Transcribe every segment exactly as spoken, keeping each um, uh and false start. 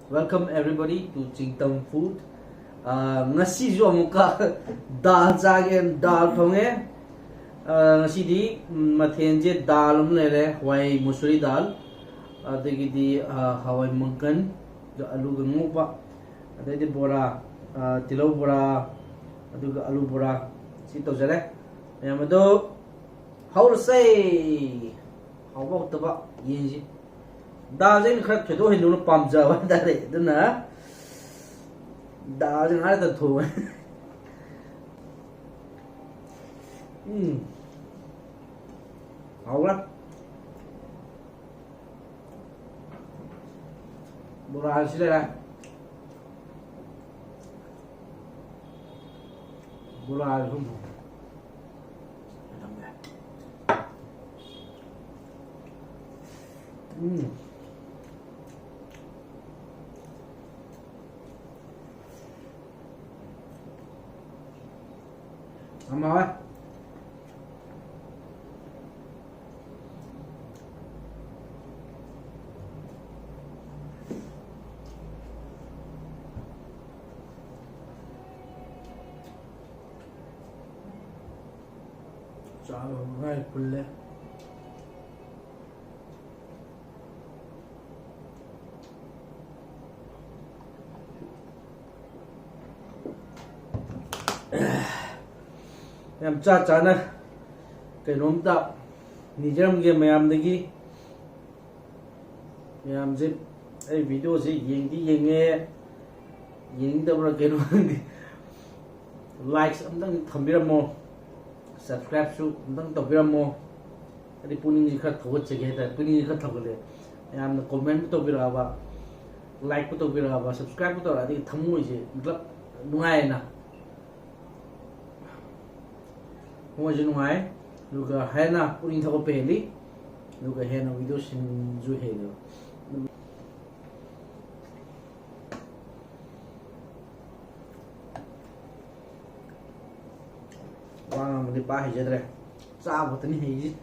Welcome everybody to Chingtam Food. ꯑꯥ, ꯉꯁꯤꯁꯨ ꯑꯃꯨꯛꯀ ꯗꯥꯜ ꯆꯥꯒꯦ, ꯗꯥꯜ ꯊꯣꯡꯉꯦ꯫ ꯑꯥ, ꯉꯁꯤꯗꯤ, ꯎꯝ, ꯃꯊꯦꯜꯁꯦ ꯗꯥꯜ ꯑꯃ ꯂꯩꯔꯦ, ꯍꯋꯥꯏ ꯃꯨꯁꯨꯔꯤ ꯗꯥꯜ, ꯑꯗꯒꯤꯗꯤ, ꯑꯥ, ꯍꯋꯥꯏ ꯃꯪꯒꯟ, ꯑꯗꯨꯒ ꯑꯂꯨꯒ ꯉꯧꯕ, ꯑꯗꯩꯗꯤ ꯕꯣꯔꯥ, ꯑꯥ, ꯇꯤꯜꯍꯧ ꯕꯣꯔꯥ, ꯑꯗꯨꯒ ꯑꯂꯨ ꯕꯣꯔꯥ, ꯁꯤ ꯇꯧꯖꯔꯦ꯫ ꯃꯌꯥꯝ ꯑꯗꯣ ꯍꯧꯔꯁꯦ꯫ ꯍꯥꯎꯕ ꯍꯥꯎꯇꯕ ꯌꯦꯡꯁꯤ꯫ ꯗꯥꯜꯁꯦ ꯑꯩꯅ ꯈꯔ ꯊꯣꯏꯗꯣꯛ ꯍꯦꯟꯗꯣꯛꯅ ꯄꯥꯝꯖꯕ ꯍꯥꯏꯇꯥꯔꯦ, ꯑꯗꯨꯅ ꯗꯥꯜꯁꯦ ꯉꯥꯏꯍꯥꯛꯇ ꯊꯣꯡꯉꯦ꯫ ꯎꯝ꯫ ꯍꯥꯎꯔꯦ꯫ ꯕꯣꯔꯥꯁꯤ ꯂꯩꯔꯦ꯫ ꯕꯣꯔꯥꯁꯤ ꯁꯨꯝ ꯊꯝꯃꯦ꯫ ꯎꯝ꯫ ꯌꯥꯝ ꯍꯥꯎꯋꯦ꯫ ꯆꯥꯕ ꯃꯉꯥꯏ ꯄꯨꯜꯂꯦ꯫ ꯌꯥꯝ ꯆꯥ ꯆꯥꯅ ꯀꯩꯅꯣꯝꯇ ꯅꯤꯖꯔꯝꯒꯦ ꯃꯌꯥꯝꯗꯒꯤ꯫ ꯃꯌꯥꯝꯁꯦ ꯑꯩ videoꯁꯦ ꯌꯦꯡꯗꯤ ꯌꯦꯡꯉꯦ, ꯌꯦꯡꯗꯕ꯭ꯔꯥ ꯀꯩꯅꯣ ꯈꯪꯗꯦ꯫ Likes ꯑꯝꯇꯪ ꯊꯝꯕꯤꯔꯝꯃꯣ, subscribeꯁꯨ ꯑꯝꯇꯪ ꯇꯧꯕꯤꯔꯝꯃꯣ꯫ ꯍꯥꯏꯗꯤ ꯄꯨꯛꯅꯤꯡꯁꯦ ꯈꯔ ꯊꯧꯒꯠꯆꯒꯦ ꯍꯥꯏꯇꯥꯔꯦ, ꯄꯨꯛꯅꯤꯡꯁꯦ ꯈꯔ ꯊꯧꯒꯠꯂꯦ꯫ ꯃꯌꯥꯝꯅ commentꯄꯨ ꯇꯧꯕꯤꯔꯛꯑꯕ, likeꯄꯨ ꯇꯧꯕꯤꯔꯛꯑꯕ, subscribeꯄꯨ ꯇꯧꯔꯛꯑꯗꯤ ꯊꯃꯣꯏꯁꯦ ꯄꯨꯂꯞ ꯅꯨꯡꯉꯥꯏꯅ꯫ ꯊꯃꯣꯏꯁꯨ ꯅꯨꯡꯉꯥꯏ, ꯑꯗꯨꯒ ꯍꯦꯟꯅ ꯄꯨꯛꯅꯤꯡ ꯊꯧꯒꯠꯄ ꯍꯦꯜꯂꯤ, ꯑꯗꯨꯒ ꯍꯦꯟꯅ videoꯁꯤꯡꯁꯨ ꯍꯦꯜꯂꯦꯕ꯫ ꯋꯥ ꯉꯥꯡꯕꯗꯤ ꯄꯥꯛ ꯍꯩꯖꯗ꯭ꯔꯦ, ꯆꯥꯕ ꯈꯛꯇꯅꯤ ꯍꯩꯔꯤꯁꯦ꯫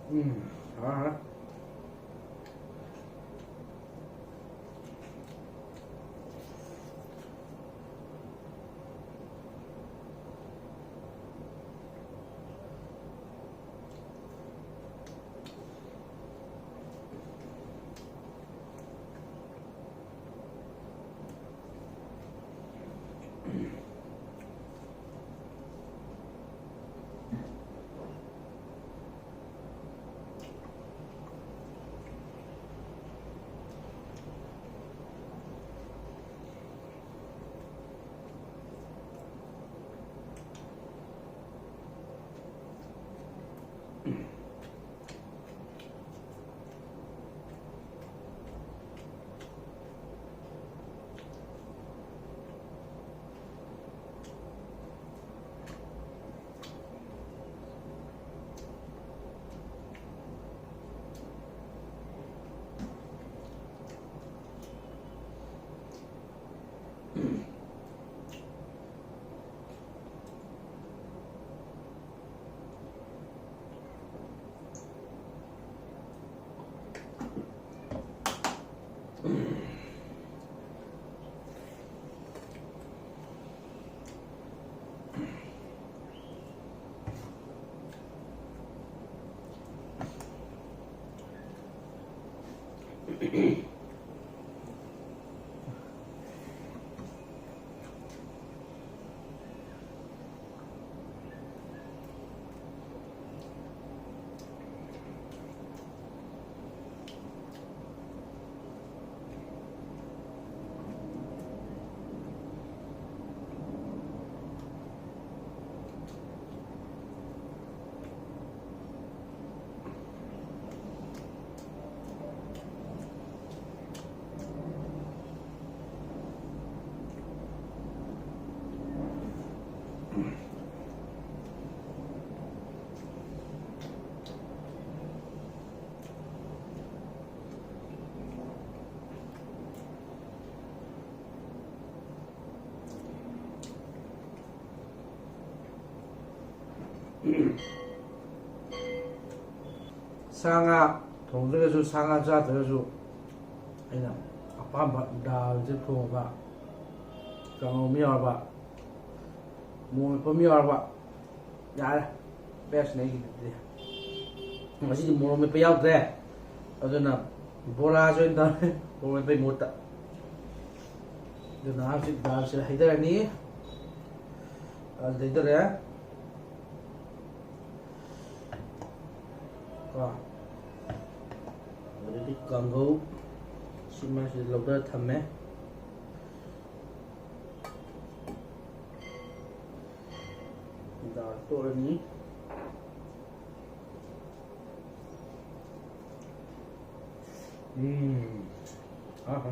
ꯎꯝ, ꯍꯥꯎꯔꯦ, ꯍꯥꯎꯔꯦ꯫ ꯁꯥ ꯉꯥ ꯊꯣꯡꯗ꯭ꯔꯒꯁꯨ, ꯁꯥ ꯉꯥ ꯆꯥꯗ꯭ꯔꯒꯁꯨ, ꯑꯩꯅ ꯑꯄꯥꯝꯕ ꯗꯥꯜꯁꯦ ꯊꯣꯡꯉꯒ, ꯀꯥꯡꯉꯧ ꯑꯃ ꯌꯥꯎꯔꯕ, ꯃꯣꯔꯣꯛ ꯃꯦꯠꯄ ꯑꯃ ꯌꯥꯎꯔꯕ, ꯌꯥꯔꯦ, ꯕꯦꯁꯅꯦ ꯑꯩꯒꯤꯗꯤ꯫ ꯉꯁꯤꯗꯤ ꯃꯣꯔꯣꯛ ꯃꯦꯠꯄ ꯌꯥꯎꯗ꯭ꯔꯦ, ꯑꯗꯨꯅ ꯕꯣꯔꯥꯁꯦ ꯑꯣꯏꯅ ꯇꯧꯔꯦ ꯃꯣꯔꯣꯛ ꯃꯦꯠꯄꯒꯤ ꯃꯍꯨꯠꯇ꯫ ꯑꯗꯨꯅ ꯍꯧꯖꯤꯛ ꯗꯥꯜꯁꯦ ꯍꯩꯊꯔꯅꯤ꯫ ꯗꯥꯜ ꯍꯩꯊꯔꯦ꯫ ꯀꯣ꯫ ꯑꯗꯨꯗꯤ ꯀꯥꯡꯒꯧ ꯁꯤ ꯃꯥꯏꯁꯤꯗ ꯂꯧꯊꯔ ꯊꯝꯃꯦ꯫ ꯗꯥꯜ ꯇꯣꯠꯂꯅꯤ꯫ ꯎꯝ꯫ ꯑꯍꯥ꯫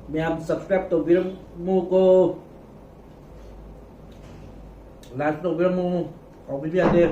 ꯃꯌꯥꯝ subscribe ꯇꯧꯕꯤꯔꯝꯃꯨꯀꯣ, like ꯇꯧꯕꯤꯔꯝꯃꯨ, ꯀꯥꯎꯕꯤꯕ ꯌꯥꯗꯦ꯫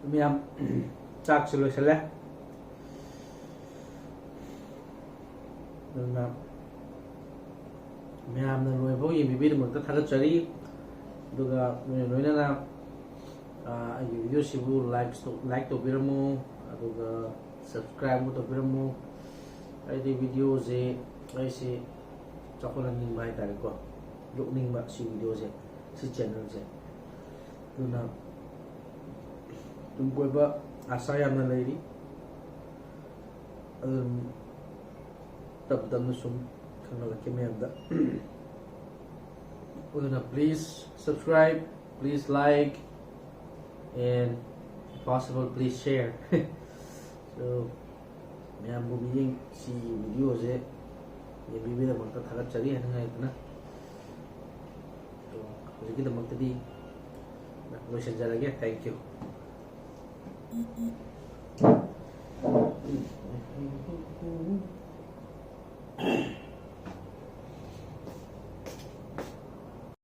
ꯃꯌꯥꯝ, ꯆꯥꯛꯁꯨ ꯂꯣꯏꯁꯤꯜꯂꯦ꯫ ꯑꯗꯨꯅ ꯃꯌꯥꯝꯅ ꯂꯣꯏꯐꯥꯎ ꯌꯦꯡꯕꯤꯕꯒꯤꯗꯃꯛꯇ ꯊꯥꯒꯠꯆꯔꯤ꯫ ꯑꯗꯨꯒ ꯂꯣꯏꯅ ꯂꯣꯏꯅꯅ, ꯑ, ꯑꯩꯒꯤ videoꯁꯤꯕꯨ likes ꯇꯧ-, like ꯇꯧꯕꯤꯔꯝꯃꯨ, ꯑꯗꯨꯒ subscribeꯁꯨ ꯇꯧꯕꯤꯔꯝꯃꯨ꯫ ꯑꯩꯗꯤ videoꯁꯦ ꯑꯩꯁꯦ ꯆꯥꯎꯈꯠꯍꯟꯅꯤꯡꯕ ꯍꯥꯏꯇꯥꯔꯦꯀꯣ, ꯌꯣꯛꯅꯤꯡꯕ ꯁꯤ videoꯁꯦ, ꯁꯤ channelꯁꯦ꯫ ꯑꯗꯨꯅ ꯇꯨꯡ ꯀꯣꯏꯕ ꯑꯥꯁꯥ ꯌꯥꯝꯅ ꯂꯩꯔꯤ꯫ ꯑꯗꯨꯝ ꯇꯞ ꯇꯞꯅ ꯁꯨꯝ ꯈꯪꯍꯜꯂꯛꯀꯦ ꯃꯌꯥꯝꯗ꯫ ꯑꯗꯨꯅ please subscribe, please like, and if possible, please share꯫ So, ꯃꯌꯥꯝꯕꯨ ꯃꯤꯠꯌꯦꯡ, ꯁꯤꯒꯤ videoꯁꯦ ꯌꯦꯡꯕꯤꯕꯒꯤꯗꯃꯛꯇ ꯊꯥꯒꯠꯆꯔꯤ ꯍꯥꯏꯅꯤꯡꯉꯥꯏ ꯂꯩꯇꯅ꯫ ꯑꯗꯣ ꯍꯧꯖꯤꯛꯀꯤꯗꯃꯛꯇꯗꯤ ꯂꯣꯏꯁꯤꯟꯖꯔꯒꯦ꯫ Thank you꯫